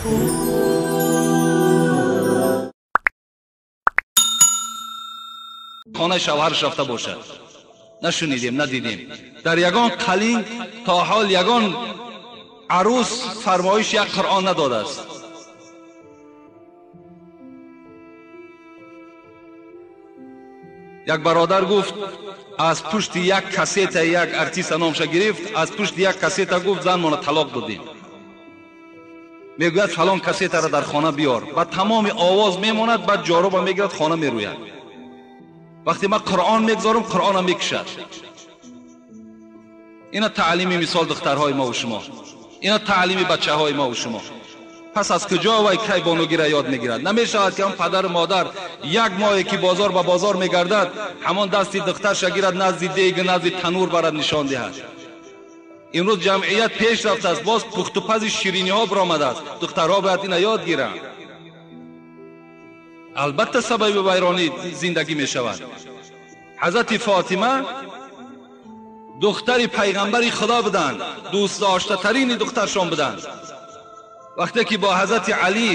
Хонаи шавҳараш рафта бошад. Нашунидем, надидем. Дар ягон қалин то ҳол ягон арӯс фармоиш як Қуръон надодааст. Як бародар гуфт аз пушти як кассета як артиста номша гирифт, аз пушти як кассета гуфт занмона талоқ додем. Мегӯяд фалон кассетаро дар хона биёр. Ба тамоми овоз мемонад, баъд ҷоруба мегирад, хона мерӯяд. Вақте ман Қуръон мегзорам, Қуръонам мекушад. Ина таълими мисол духтарҳои мо ва шумо, ина таълими бачаҳои мо ва шумо. Пас аз куҷо вай кай бонугира ёд мегирад? Намешавад ки он падару модар як моҳе ки бозор ба бозор мегардад, ҳамон дасти духтарша гирад, назди дег, назди танур барад, нишон диҳад. Имрӯз ҷамъият пеш рафтааст, боз пухтупази шириниҳо баромадааст. Духтарҳо бояд ина ёд гиранд. Албатта сабаби вайронӣ зиндагӣ мешавад. Ҳазрати Фотима духтари пайғамбари Худо буданд, дӯстдоштатарини духтаршон буданд. Вақте ки бо ҳазрати Алӣ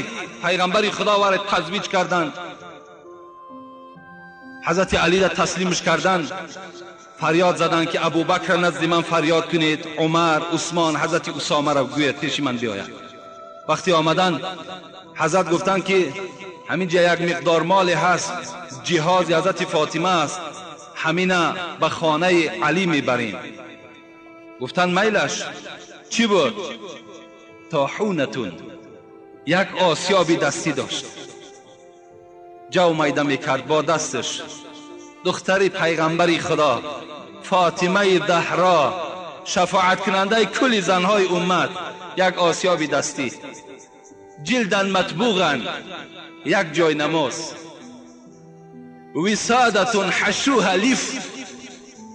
пайғамбари Худо вара тазвиҷ карданд, ҳазрати Алиро таслимш карданд, фарёд заданд ки Абубакр назди ман фарёд кунед, Умар, Усмон, ҳазрати Усомаро гӯяд пеши ман биёяд. Вақте омаданд, ҳазрат гуфтанд ки ҳамин ҷа як миқдор моле ҳаст, ҷиҳози ҳазрати Фотима аст, ҳамина ба хонаи Алӣ мебарем. Гуфтанд майлаш. Чӣ буд? Тоҳунатун, як осиёби дастӣ дошт, ҷав майда мекард бо дасташ. Духтари пайғамбари Худо Фотимаи Заҳро, шафоаткунандаи кулли занҳои уммат, як осиёби дастӣ, ҷилдан матбуған, як ҷой намоз, висодатун ҳашуҳа лиф,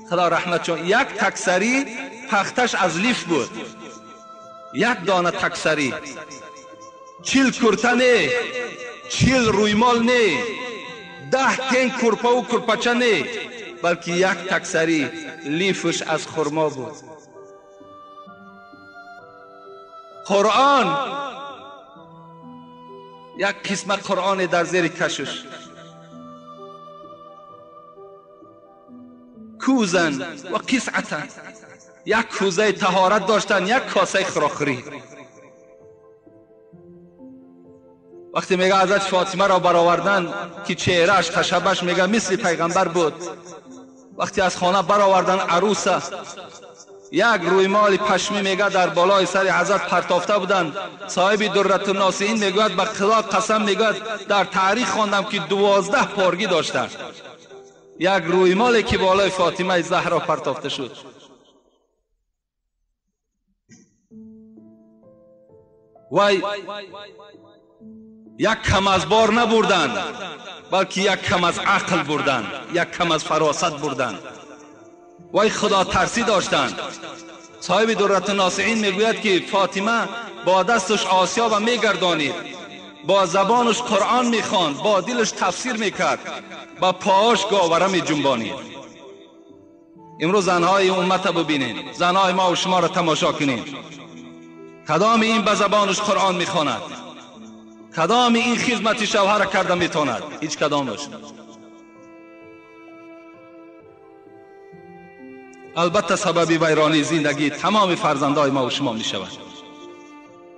Худо раҳмат чун як таксарӣ пахташ аз лиф буд, як дона таксарӣ, 40 курта не, 40 рӯймол не, 10 тен курпаву курпача не, балки як таксарӣ лифш аз хурмо буд. Қуръон, як қисма Қуръоне дар зери кашш, кӯзан ва қисъатан, як кӯзаи таҳорат доштанд, як косаи хӯрокхӯрӣ. Вақте мега ҳазрати Фотимаро баровардан ки чеҳрааш хашабаш мега мисли пайғамбар буд, вақте аз хона баровардан арӯса, як рӯймоли пашмӣ мега дар болои сари ҳазрат партофта буданд. Соҳиби Дурратунносиин мегӯяд ба Худо қасам, мегӯяд дар таърих хондам ки 12 поргӣ доштанд. Як рӯймоле ки болои Фотимаи Заҳро партофта шуд. Вай як кам аз бор набурданд, балки як кам аз ақл бурданд, як кам аз фаросат бурданд. Вай худотарсӣ доштанд. Соҳиби Дурратунносиин мегӯяд ки Фотима бо дасташ осиёба мегардонид, бо забонаш Қуръон мехонд, бо дилаш тафсир мекард, ба поаш говара меҷунбонид. Имрӯз занҳои уммата бибинед, занҳои мо ва шуморо тамошо кунед. Кадоми ин ба забонаш Қуръон мехонад? Кадоми ин хизмати шавҳара карда метавонад? Ҳеҷ кадомаш. Албатта сабаби вайронии зиндагии тамоми фарзандои мо ва шумо мешавад.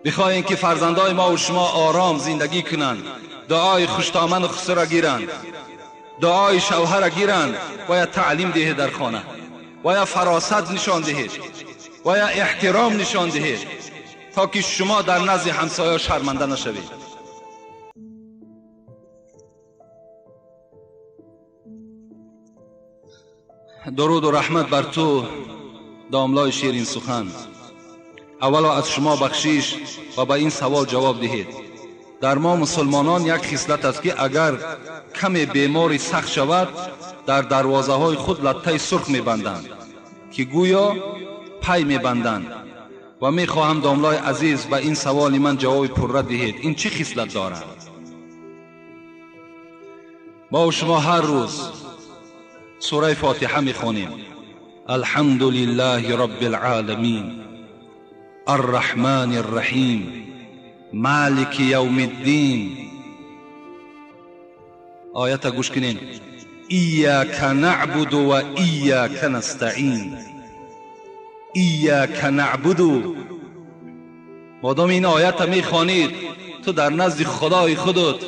Бихоҳем ки фарзандои мо ва шумо ором зиндагӣ кунанд, дуои хуштоману хусура гиранд, дуои шавҳара гиранд, бояд таълим диҳед дар хона, бояд фаросат нишон диҳед, бояд эҳтиром нишон диҳед, то ки шумо дар назди ҳамсоя шарманда нашавед. Дуруду раҳмат бар ту, домлои ширин сухан. Аввало аз шумо бахшиш ва ба ин савол ҷавоб диҳед. Дар мо мусулмонон як хислат аст ки агар каме бемори сахт шавад, дар дарвозаҳои худ латтаи сурх мебанданд, ки гӯё пай мебанданд. Ва мехоҳам домлои азиз ба ин саволи ман ҷавоби пурра диҳед. Ин чӣ хислат дорад? Мо шумо ҳар рӯз сураи Фотиҳа мехонем. Алҳамду лиллаҳи роббил оламин, арраҳмани рраҳим, مالک یوم الدین. آیت گوش کنین، ایاک نعبد و ایاک نستعین. ایاک نعبد. مادام این آیت میخوانید تو در نزد خدای خودت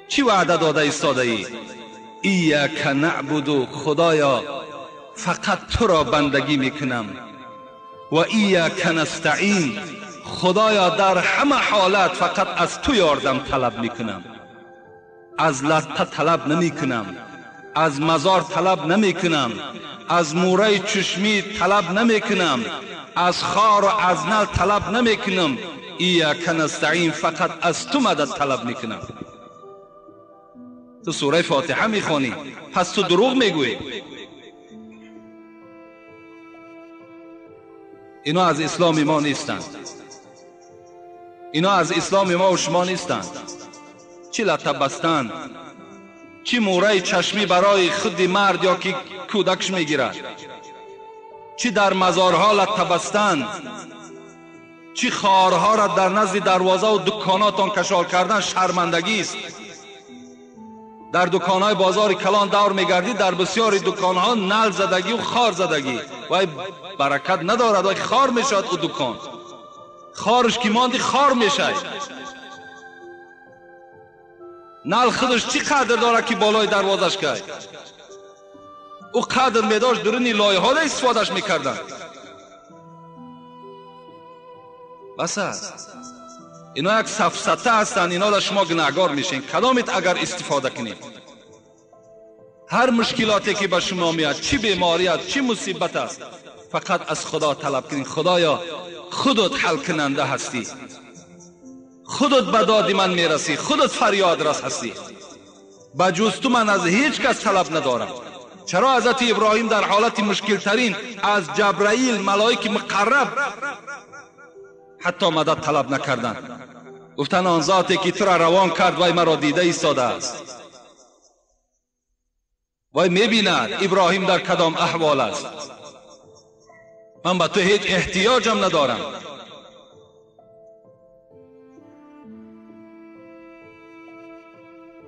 چی وعده داده ایستاده ای؟ ایاک نعبد، خدایا فقط تو را بندگی میکنم، و ایاک نستعین، خدایا در همه حالت فقط از تو یاردم طلب میکنم، از لطه طلب نمیکنم، از مزار طلب نمیکنم، از موره چشمی طلب نمیکنم، از خار و از نل طلب نمیکنم. ایاک نستعین، فقط از تو مدد طلب میکنم. تو سوره فاتحه میخوانی، پس تو دروغ میگویی. اینا از اسلام ما نیستند، اینا از اسلام ما و شما نیستند. چی لطه بستن، چی موره چشمی برای خود مرد یا که کودکش میگیرد، چی در مزارها لطه بستن، چی خارها را در نزد دروازه و دکاناتان کشال کردن شرمندگی است. در دکانهای بازار کلان دور میگردی، در بسیاری دکانها نل زدگی و خار زدگی، وای برکت ندارد، وای خار میشد او دکان، خارش که ماندی خار میشه. نل خودش چی قدر داره که بالای دروازش کرد؟ او قدر میداشت درونی لایه ها استفادهش میکردن. بس است. اینا یک سفسطه هستند، اینا را شما گناهگار میشین کدامیت اگر استفاده کنید. هر مشکلاتی که به شما میاد، چی بیماری است، چی مصیبت است، فقط از خدا طلب کنید. خدایا خودت حل کننده هستی، خودت به داد من میرسی، خودت فریاد رس هستی، بجز تو من از هیچ کس طلب ندارم. چرا حضرت ابراهیم در حالت مشکل ترین از جبرائیل ملائک مقرب حتی مدد طلب نکردند؟ گفتن آن ذاتی که تو را روان کرد وای مرا دیده ایستاده است، وای میبیند ابراهیم در کدام احوال است، من به تو هیچ احتیاجم ندارم.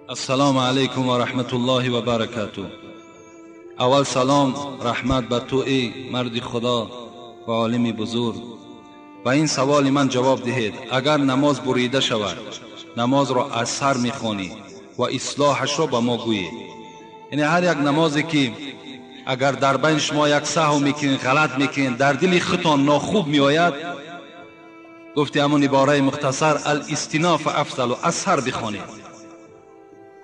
السلام علیکم و رحمت الله و برکاته. اول سلام رحمت به تو ای مرد خدا و عالم بزرگ. و این سوال من جواب دهید، اگر نماز بریده شود نماز را از سر میخوانی و اصلاحش را به ما گویید. یعنی هر یک نمازی که اگر در بین شما یک سهو میکنین، غلط میکنین، در دل خودتان ناخوب میآید، گفتی همون عباره مختصر الاستناف افضل، از سر بخوانید.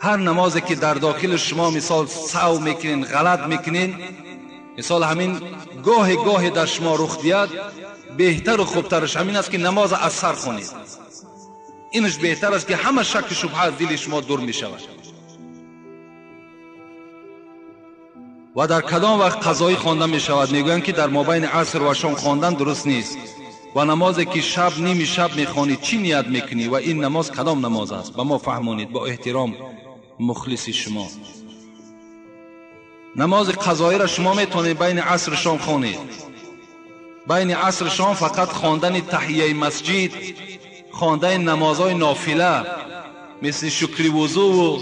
هر نمازی که در داخل شما مثال سهو میکنین، غلط میکنین، مثال همین گاه گاه در شما رخ دیاد، بهتر و خوبترش همین است که نماز از سر خونید. اینش بهتر است که همه شک و شبهه از دل شما دور می شود. و در کدام وقت قضایی خوانده می شود؟ میگویند که در مابین عصر و شام خواندن درست نیست. و نمازی که شب نیمی شب میخوانی چی نیت میکنی و این نماز کدام نماز است؟ به ما فهمانید با احترام، مخلص شما. نماز قضایی را شما میتونید بین عصر و شام خوانید. بین عصر شام فقط خواندن تحیه مسجد، خواندن نمازهای نافله مثل شکر وضو و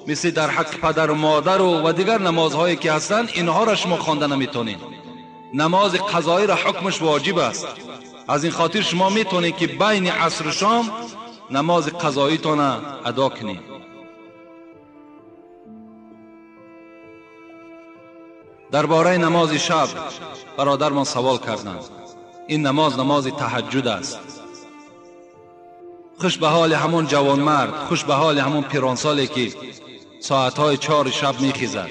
مثل در حق پدر و مادر و دیگر نمازهایی که هستند، اینها را شما خوانده نمیتونید. نماز قضایی را حکمش واجب است. از این خاطر شما میتونید که بین عصر و شام نماز قضایی تان ادا کنید. درباره نماز شب برادرمان سوال کردند. این نماز نماز تهجد است. خوش به حال همون جوانمرد، خوش به حال همون پیرانسالی که ساعتهای 4 شب میخیزد،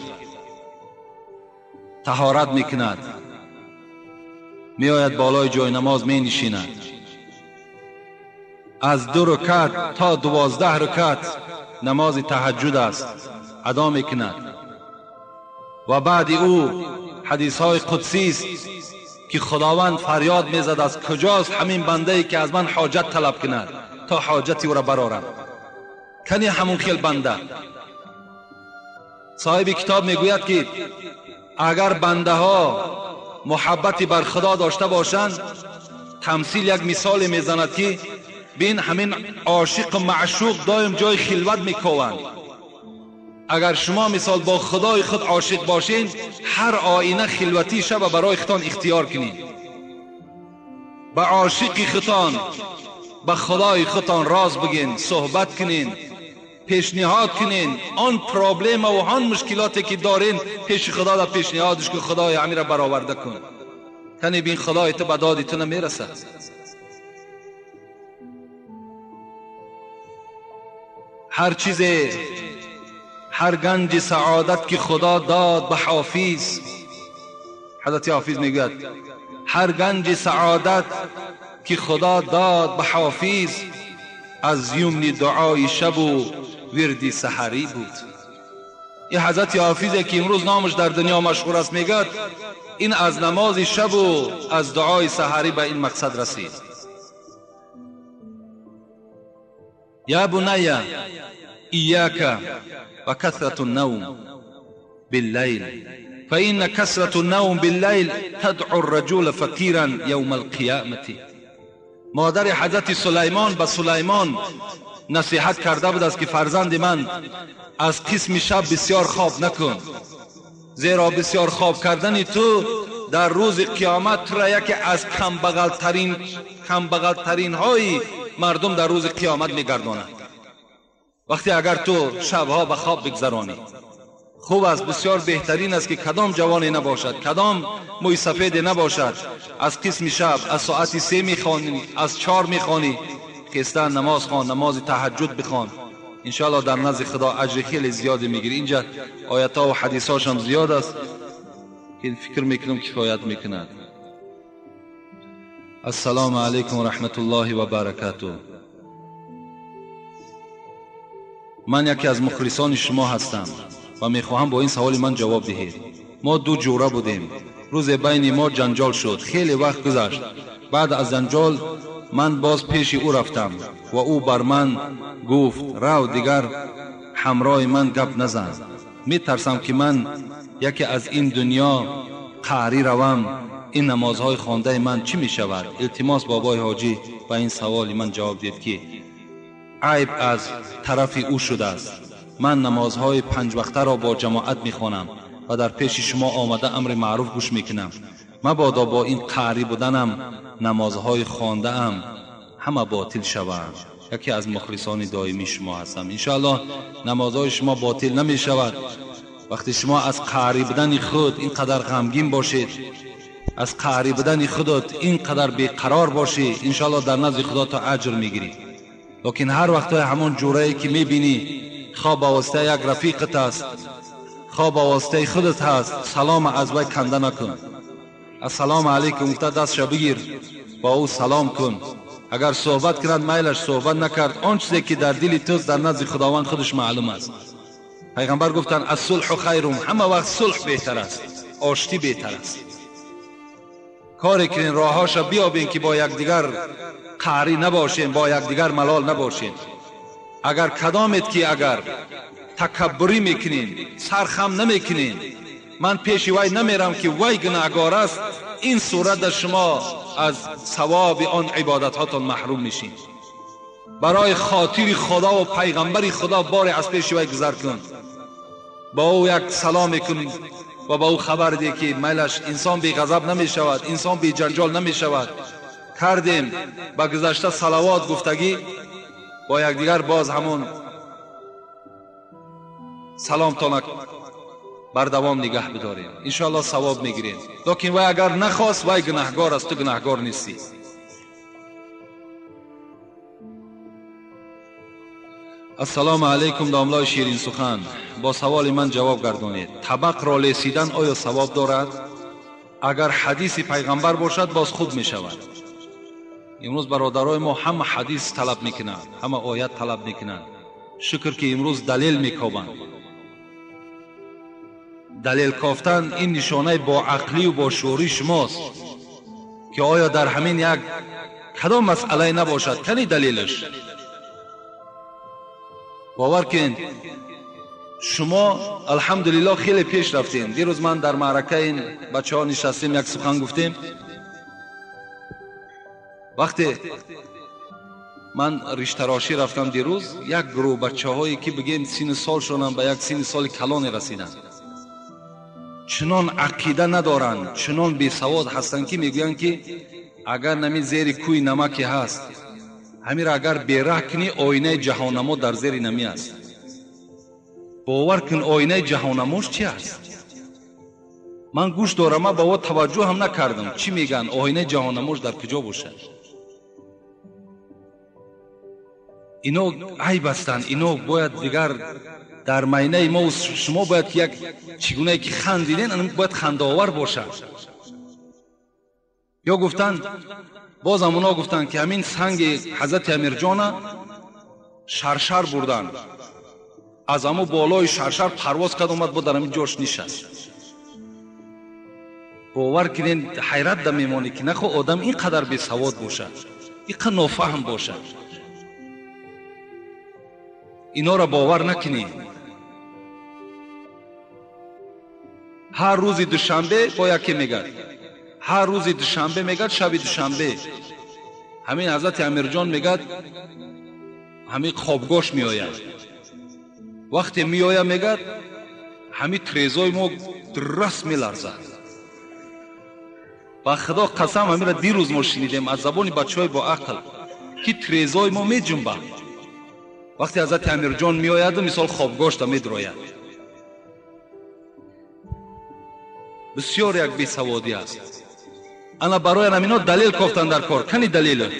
طهارت میکند، میآید بالای جای نماز می نشیند، از 2 رکعت تا 12 رکعت نماز تهجد است ادا میکند. و بعد او حدیث های قدسی است که خداوند فریاد میزد از کجاست همین بنده ای که از من حاجت طلب کند تا حاجتی او را برآرم. کنی همون خیل بنده. صاحب کتاب میگوید که اگر بنده ها محبتی بر خدا داشته باشند، تمثیل یک مثال میزند که بین همین عاشق و معشوق دایم جای خلوت میکوند. اگر شما مثال با خدای خود عاشق باشین، هر آینه خلوتی شب برای خودتان اختیار کنین. به عاشق خودتان، به خدای خودتان راز بگین، صحبت کنین، پیشنهاد کنین. آن پرابلم و آن مشکلاتی که دارین پیش خدا را پیشنهادش که خدای امیر را برآورده کن. تنی بین خدای تو به دادی تو نمیرسه. هر چیز، هر گنج سعادت که خدا داد به حافظ، حضرت حافظ میگوید هر گنج سعادت که خدا داد به حافظ، از یمن دعای شب و وردی سحری بود. این حضرت حافظ که امروز نامش در دنیا مشهور است میگوید این از نماز شب و از دعای سحری به این مقصد رسید. یا بنی ایاک و کثرة النوم باللیل فإن كثرة النوم باللیل تدعو الرجل فقیرا یوم القیامة. مادر حضرت سلیمان به سلیمان نصیحت کرده بود است که فرزند من از قسم شب بسیار خواب نکن، زیرا بسیار خواب کردن تو در روز قیامت تو را یکی از کمبغلترین های مردم در روز قیامت میگرداند. وقتی اگر تو شبها به خواب بگذرانی، خوب است، بسیار بهترین است که کدام جوانی نباشد، کدام موی سفید نباشد، از قسم شب از ساعت 3 میخوانی، از 4 میخوانی، خستن نماز خوان، نماز تهجد بخوان، انشاءالله در نزد خدا اجر خیلی زیادی میگیری. اینجا آیت ها و حدیث هاش هم زیاد است که فکر میکنم کفایت میکند. السلام علیکم و رحمت الله و برکاته. من یکی از مخلصان شما هستم و میخواهم با این سوال من جواب دهید. ما دو جوره بودیم، روز بین ما جنجال شد، خیلی وقت گذشت. بعد از جنجال من باز پیش او رفتم و او بر من گفت رو دیگر همراه من گپ نزن، میترسم که من یکی از این دنیا قهری روم، این نمازهای خوانده من چی میشود؟ التماس بابای حاجی به این سوال من جواب دید که عیب از طرف او شده است. من نمازهای 5 وقته را با جماعت میخوانم و در پیش شما آمده امر معروف گوش میکنم، مبادا با این قهری بودنم نمازهای خوانده ام همه باطل شوند. یکی از مخلصان دائمی شما هستم. انشاءالله نمازهای شما باطل نمی شود. وقتی شما از قهری بودن خود اینقدر غمگین باشید، از قهری بودن خودت اینقدر بیقرار باشی، انشاءالله در نزد خدا تا اجر میگیری. لیکن هر وقت همون جورایی که میبینی خواه با واسطه یک رفیقت است، خواه با واسطه خودت هست، سلام از وی کنده نکن. السلام علیکم گفته دستش بگیر، با او سلام کن. اگر صحبت کرد میلش، صحبت نکرد آن چیزی که در دل توست در نزد خداوند خودش معلوم است. پیغمبر گفتن الصلح خیرم، همه وقت صلح بهتر است، آشتی بهتر است. کاری کنین راهاش بیابین که با یکدیگر قهری نباشین، با یکدیگر ملال نباشین. اگر کدامت که اگر تکبری میکنین، سرخم نمیکنین، من پیش وی نمیرم که وی گناهگار است، این صورت شما از ثواب آن عبادت هاتون محروم میشین. برای خاطر خدا و پیغمبر خدا بار از پیش وی گذر کن، با او یک سلام کن و با او خبر ده که میلش انسان بی غضب نمی شود، انسان بی جنجال نمی شود. کردیم با گذشته صلوات گفتگی با یکدیگر، باز همون سلام تانک بر دوام نگه بداریم، انشاءالله ثواب میگیریم. لیکن وی اگر نخواست وی گناهگار است، تو گناهگار نیستی. السلام علیکم داملای شیرین سخن، با سوال من جواب گردانید. طبق را لیسیدن آیا ثواب دارد؟ اگر حدیث پیغمبر باشد باز خوب می شود. امروز برادرای ما همه حدیث طلب میکنند، همه آیت طلب میکنند. شکر که امروز دلیل میکوبند. دلیل کافتن این نشانه با عقلی و با شعوری شماست که آیا در همین یک کدام مسئله نباشد کنی دلیلش. باور کن شما الحمدلله خیلی پیش رفتین. دیروز من در معرکه این بچه ها نشستیم، یک سخن گفتیم. وقتی Ман риштарошӣ рафтам дирӯз, як гурӯҳ бачаҳое ки бигем синну солшонам ба як синни соли калоне расиданд, чунон ақида надоранд, чунон бесавод ҳастанд ки мегӯянд ки агар нами зери кӯи намаке ҳаст, ҳамира агар бераҳ кунӣ, оинаи ҷаҳоннамо дар зери намӣ аст. Бовар кун, оинаи ҷаҳоннамош чи аст? Ман гӯш дорам, ман ба о таваҷҷӯҳ ҳам накардам. Чӣ мегӯянд? Оинаи ҷаҳоннамош дар куҷо бошад? Ино айб ҳастанд, ино бояд дигар дар майнаи мо шумо бояд ки як чӣ гунае ки хандиден, бояд хандаовар бошад. Ё гуфтанд, боз ҳамоно гуфтанд ки ҳамин санги ҳазрати Амирҷона шаршар бурданд, аз ҳамо болои шаршар парвоз кард, омад бо дар ҳамин ҷош нишаст. Бовар кунед, ҳайрат да мемонӣ ки нахо одам ин қадар бесавод бошад, ин қадар нофаҳм бошад. Инора бовар накунед. Ҳар рӯзи душанбе бо яке мегӯяд, ҳар рӯзи душанбе мегӯяд, шаби душанбе ҳамин ҳазрати Амирҷон мегӯяд, ҳамин хобгош меояд. Вақте меояд, мегӯяд, ҳамин трезои мо раст меларзад. Ба худо қасам, ҳаминро дирӯз мо шунидем аз забони бачаҳои бо ақл ки трезои мо меҷунбад. Вақте ҳазрати Амирҷон меояду мисол хобгошта медрояд. Бисёр як бесаводӣ аст. Ана барои ҳамино далел кофтан дар кор. Кани далелат?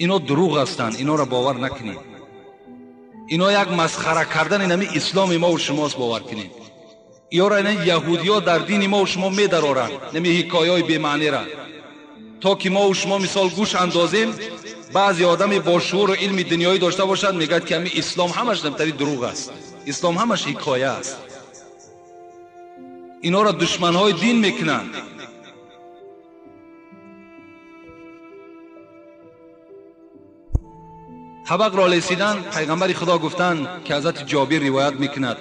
Ино дурӯғ ҳастанд, инора бовар накунед. Ино як масхара кардани нами исломи мо шумост, бовар кунед. Иёра ина яҳудиё дар дини мо шумо медароранд нами ҳикояҳои бемаънира, то ки мо шумо мисол гӯш андозем. Баъзе одами бо шууру илми дунёӣ дошта бошад, мегӯяд ки ҳами ислом ҳамаш намтари дурӯғ аст, ислом ҳамаш ҳикоя аст. Инора душманҳои дин мекунанд. Табақро лесидан, пайғамбари Худо гуфтанд ки ҳазрати Ҷобир ривоят мекунад: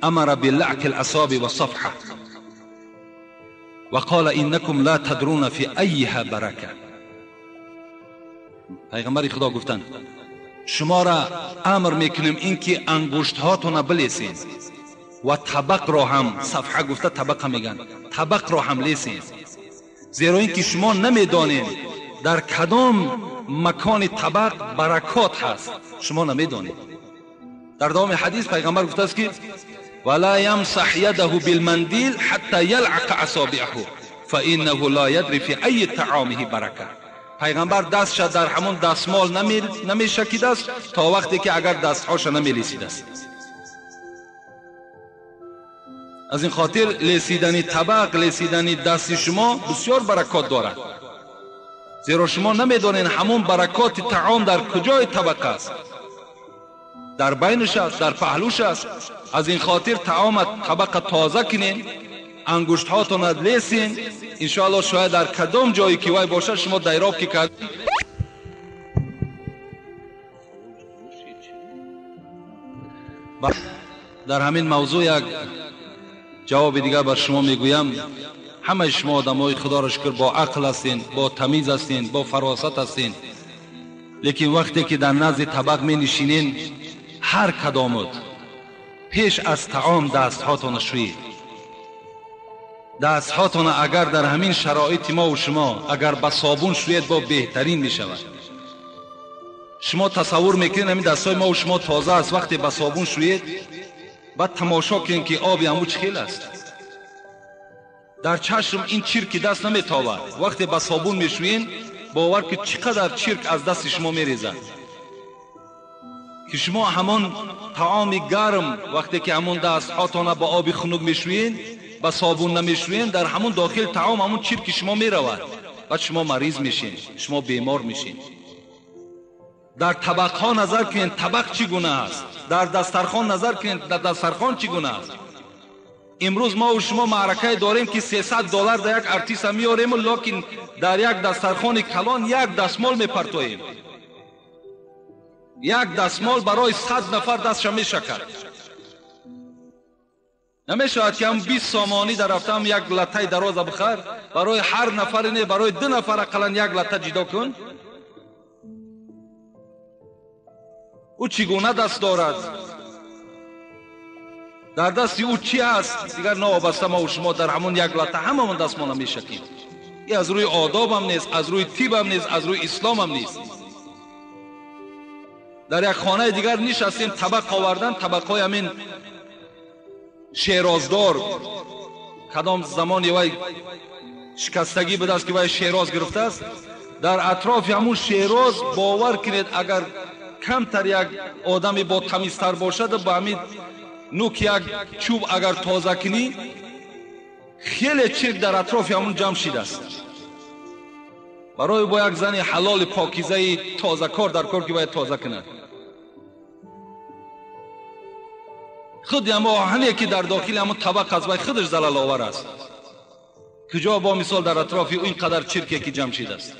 амара билаъки аласоби вассафҳа ва қола иннакум ла тадруна фи айиҳа барака. Пайғамбари Худо гуфтанд: шуморо амр мекунем ин ки ангуштҳотона билесен ва табақро ҳам, сафҳа гуфта табақа мегӯянд, табақро ҳам лесен, зеро ин ки шумо намедонед дар кадом макони табақ баракот ҳаст, шумо намедонед. Дар давоми ҳадис пайғамбар гуфтааст ки вала ямсаҳ ядаҳу билмандил ҳатта ялъақа асобиаҳу фаиннаҳу ла ядри фи айи таомиҳи барака. Пайғамбар дастша дар ҳамон дастмол намешакидааст то вақте ки агар дастҳоша намелесидааст. Аз ин хотир лесидани табақ, лесидани дасти шумо бисёр баракот дорад, зеро шумо намедонед ҳамон баракоти таом дар куҷои табақ аст, дар байнаш аст, дар паҳлӯш аст. Аз ин хотир таомат табақа тоза кунед, ангуштҳотонро лесен, иншоаллоҳ шояд дар кадом ҷое ки вай бошад шумо дайроб ки кардед. Дар ҳамин мавзӯъ як ҷавоби дигар бар шумо мегӯям. Ҳамаи шумо одамои Худоро шукр бо ақл ҳастен, бо тамиз ҳастен, бо фаросат ҳастен, лекин вақте ки дар назди табақ менишинен, ҳар кадомут пеш аз таом дастҳотонро шӯед. Дастҳотонро агар дар ҳамин шароити мо ва шумо агар ба собун шӯед, бо беҳтарин мешавад. Шумо тасаввур мекунед ҳамин дастҳои мо ва шумо тоза аст, вақте ба собун шӯед, баъд тамошо кунед ки оби ҳамун чӣ хел аст. Дар чашм ин чирки даст наметобад. Вақте ба собун мешӯед, бовар ки чӣ қадар чирк аз дасти шумо мерезад, ки шумо ҳамон таоми гарм вақте ки ҳамон дастҳотонро ба оби хунук мешӯед, ба собун намешӯед, дар ҳамон дохил таом ҳамон чирки шумо меравад, баъд шумо мариз мешед, шумо бемор мешед. Дар табақҳо назар кунед, табақ чӣ гуна аст, дар дастархон назар кунед, дар дастархон чӣ гуна аст. Имрӯз мо шумо маъракае дорем ки $300 дар як артиста меорему, лекин дар як дастархони калон як дастмол мепартоем. Як дастмол барои 100 нафар дастша мешакад. Намешавад ки ҳам 20 сомонӣ дар рафтам як латтаи дароза бихар, барои ҳар нафаре не, барои 2 нафар ақаллан як латта ҷидо кун. ӯ чӣ гуна даст дорад, дар дасти ӯ чӣ ҳаст? Дигар новобаста мо шумо дар ҳамон як лата ҳамамон дастмона мешакем. Ин аз рӯи одобам нест, аз рӯи тибам нест, аз рӯи исломам нест. Дар як хонаи дигар нишастем, табақ овардан, табақҳои ҳамин шероздор, кадом замоне вай шикастагӣ будааст ки вай шероз гирифтааст. Дар атрофи ҳамун шероз бовар кунед, агар камтар як одаме бо тамизтар бошад, ба ҳамин нук як чӯб агар тоза кунӣ, хеле чирк дар атрофи ҳамун ҷамъ шидааст. Барои бо як зани ҳалоли покизаи тозакор дар кор ки бояд тоза кунад. Худи ҳамо оҳане ки дар дохили ҳамун табақ аст, вай худаш залаловар аст. Куҷо бо мисол дар атрофи ӯ ин қадар чирке ки ҷамъ шидааст.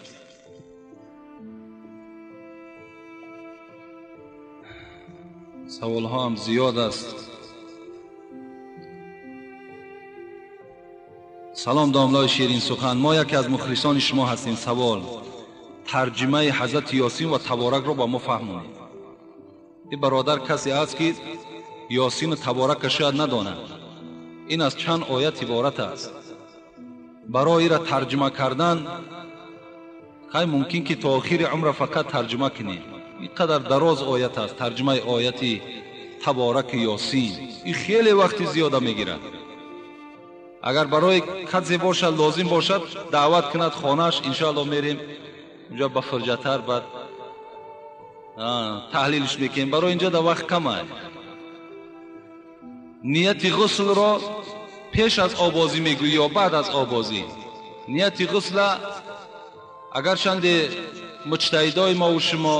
Саволҳо ҳам зиёд аст. Салом домлаи ширин сухан, мо яке аз мухлисони шумо ҳастем. Савол: тарҷимаи ҳазрати Ёсин ва Таборакро ба мо фаҳмонед. Ин бародар касе аст ки Ёсину Таборакро шояд надонад. Ин аз чанд оят иборат аст. Барои ира тарҷима кардан хай мумкин ки то охири умра фақат тарҷима кунем. Ин қадар дароз оят аст тарҷимаи ояти Табораки Ёсин. Ин хеле вақти зиёда мегирад. Агар барои касе бошад, лозим бошад, даъват кунад хонааш, иншоалло мерем унҷо ба фурҷатар, баъд таҳлилш мекунем. Барои инҷо дар вақт кам аст. Нияти ғуслро пеш аз обозӣ мегӯӣ ё баъд аз обозӣ? Нияти ғусла агарчанде муҷтаҳидои мо ва шумо,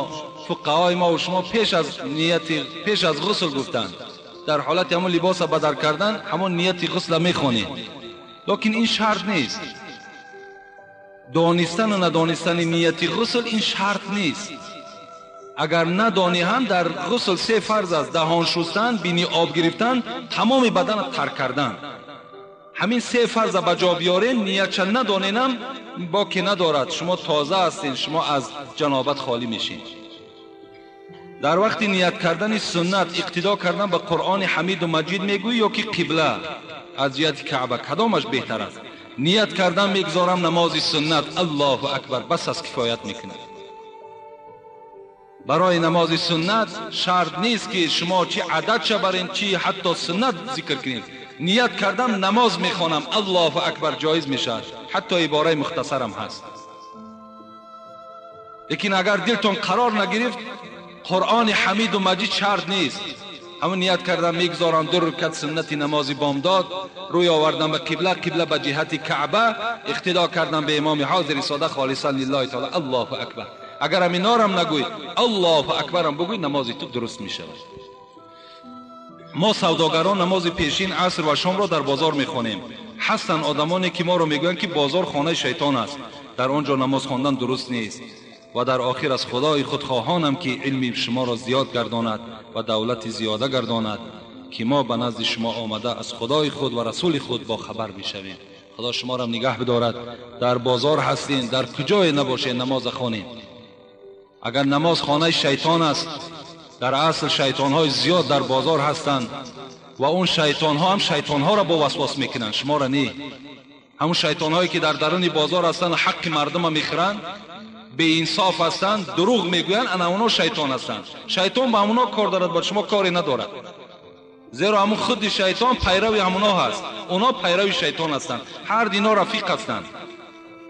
фуқаҳои мо ва шумо пеш аз нияти, пеш аз ғусл гуфтанд. Дар ҳолати ҳамон либоса бадар кардан ҳамон нияти ғусла мехонед. Лекин ин шарт нест. Донистану надонистани нияти ғусл ин шарт нест. Агар надонӣ ҳам дар ғусл се фарз аст: даҳон шустан, бини об гирифтан, тамоми баданро тарк кардан. Ҳамин се фарза ба ҷо биёрем, ниятша надоненам боке надорад. Шумо тоза ҳастед, шумо аз ҷанобат холӣ мешед. Дар вақти ният кардани суннат иқтидо кардан ба Қуръони Ҳамиду Маҷид мегӯӣ ё ки қибла аз ҷиҳати Каъба кадомаш беҳтар аст? Ният кардан мегузорам намози суннат, Аллоҳу акбар, бас аз кифоят мекунад. Барои намози суннат шарт нест ки шумо чи ададша барен, чи ҳатто суннат зикр кунед. Ният кардам намоз мехонам, Аллоҳу акбар, ҷоиз мешавад. Ҳатто ибораи мухтасарам ҳаст. Лекин агар дилтон қарор нагирифт, Қуръони Ҳамиду Маҷид шарт нест. Ҳамон ният кардам мегузорам ду рукат суннати намози бомдод, рӯй овардам ба қибла, қибла ба ҷиҳати Каъба, иқтидо кардам ба имоми ҳозири сода холисан лиллаҳи таъола, Аллоҳу акбар. Агар ҳаминорам нагӯй, Аллоҳу акбарам бигӯй, намози ту дуруст мешавад. Мо савдогарон намози пешин, аср ва шомро дар бозор мехонем. Ҳастанд одамоне ки моро мегӯянд ки бозор хонаи шайтон аст, дар он ҷо намоз хондан дуруст нест. Ва дар охир аз Худои худ хоҳонам ки илми шуморо зиёд гардонад ва давлати зиёда гардонад, ки мо ба назди шумо омада аз Худои худ ва расули худ бохабар мешавем. Худо шуморо нигаҳ бидорад. Дар бозор ҳастем, дар куҷое набошед, намоз хонем. Агар намоз хонаи шайтон аст, дар асл шайтонҳои зиёд дар бозор ҳастанд ва он шайтонҳо ҳам шайтонҳоро бо васвас мекунанд, шуморо не. Ҳамон шайтонҳое ки дар даруни бозор ҳастанд, ҳаққи мардумро мехӯранд, беинсоф ҳастанд, дурӯғ мегӯянд, ана оно шайтон ҳастанд. Шайтон ба ҳамоно кор дорад, ба шумо коре надорад. Зеро ҳамон худи шайтон пайрави ҳамоно ҳаст, оно пайрави шайтон ҳастанд. Ҳар дино рафиқ ҳастанд.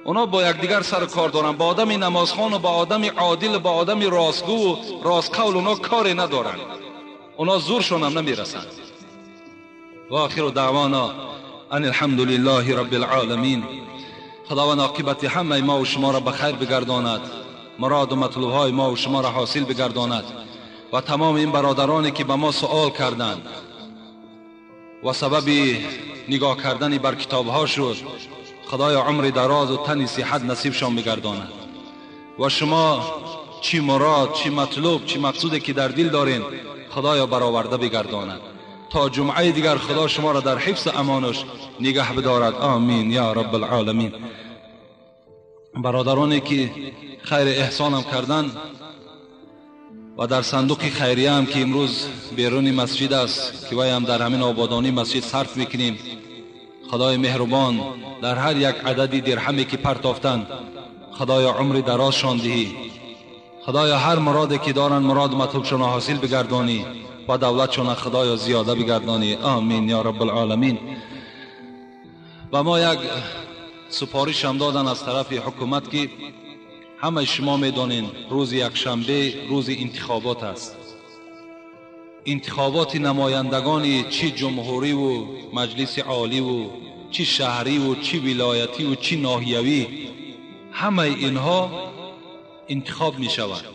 Оно бо якдигар сару кор доранд. Ба одами намозхон ва ба одами одил, ба одами ростгӯ ва ростқавл оно коре надоранд. Оно зуршон ҳам намерасанд. Ва охиру даъвона ан алҳамдулиллаҳи раббил оламин. Худованд оқибати ҳамаи мо ва шуморо ба хайр бигардонад, муроду матлубҳои мо ва шуморо ҳосил бигардонад ва тамоми ин бародароне ки ба мо суол карданд ва сабаби нигоҳ кардани бар китобҳо шуд, Худоё умри дарозу тани сиҳат насибшон бигардонад. Ва шумо чӣ мурод, чӣ матлуб, чӣ мақсуде ки дар дил дорем, Худоё бароварда бигардонад. То ҷумъаи дигар Худо шуморо дар ҳифзу амонаш нигаҳ бидорад. Амин я раббал оламин. Бародароне ки хайри эҳсонам кардан, و در صندوق خیریه هم که امروز بیرون مسجد است که وی هم در همین آبادانی مسجد صرف میکنیم، خدای مهربان در هر یک عددی درهمی که پرتافتند خدایا عمر درازشان دهی، خدایا هر مرادی که دارن مراد مطلوبشان حاصل بگردانی و دولتشان خدایا زیاده بگردانی. آمین یا رب العالمین. و ما یک سپارش هم دادن از طرف حکومت که همه شما میدانین روز یکشنبه روز انتخابات است. انتخابات نمایندگان چی جمهوری و مجلس عالی و چی شهری و چی ولایتی و چی ناحیوی، همه اینها انتخاب می شود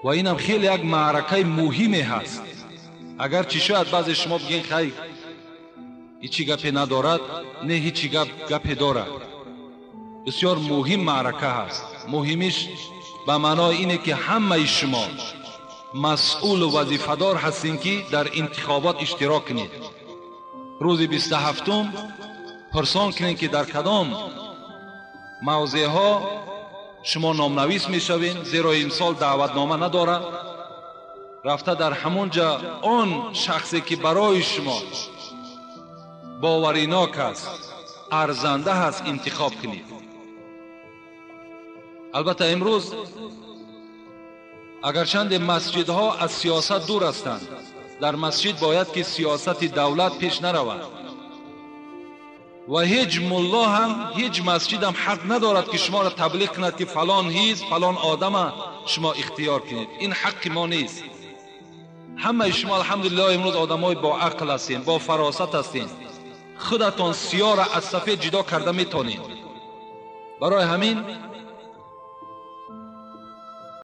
و اینم خیلی یک معرکه مهمی هست. اگر چی شاید بعضی شما بگین خیلی هیچی گپی ندارد، نه هیچی گپی دارد. بسیار مهم معرکه هست. مهمش به معنای اینه که همه شما مسئول و وظیفه‌دار هستین که در انتخابات اشتراک کنید. روز 27 پرسان کنید که در کدام موضع ها شما نامنویس میشوین، زیرا امسال دعوتنامه نداره. رفته در همونجا آن شخصی که برای شما باوریناک است، ارزنده هست، انتخاب کنید. البته امروز اگرچند مسجدها از سیاست دور هستند، در مسجد باید که سیاست دولت پیش نرود و هیچ ملا هم هیچ مسجد هم حق ندارد که شما را تبلیغ کند که فلان حزب فلان آدم شما اختیار کنید. این حق ما نیست. همه شما الحمدلله امروز آدمای با عقل هستین، با فراست هستین، خودتان سیاه را از سفید جدا کرده میتونید. برای همین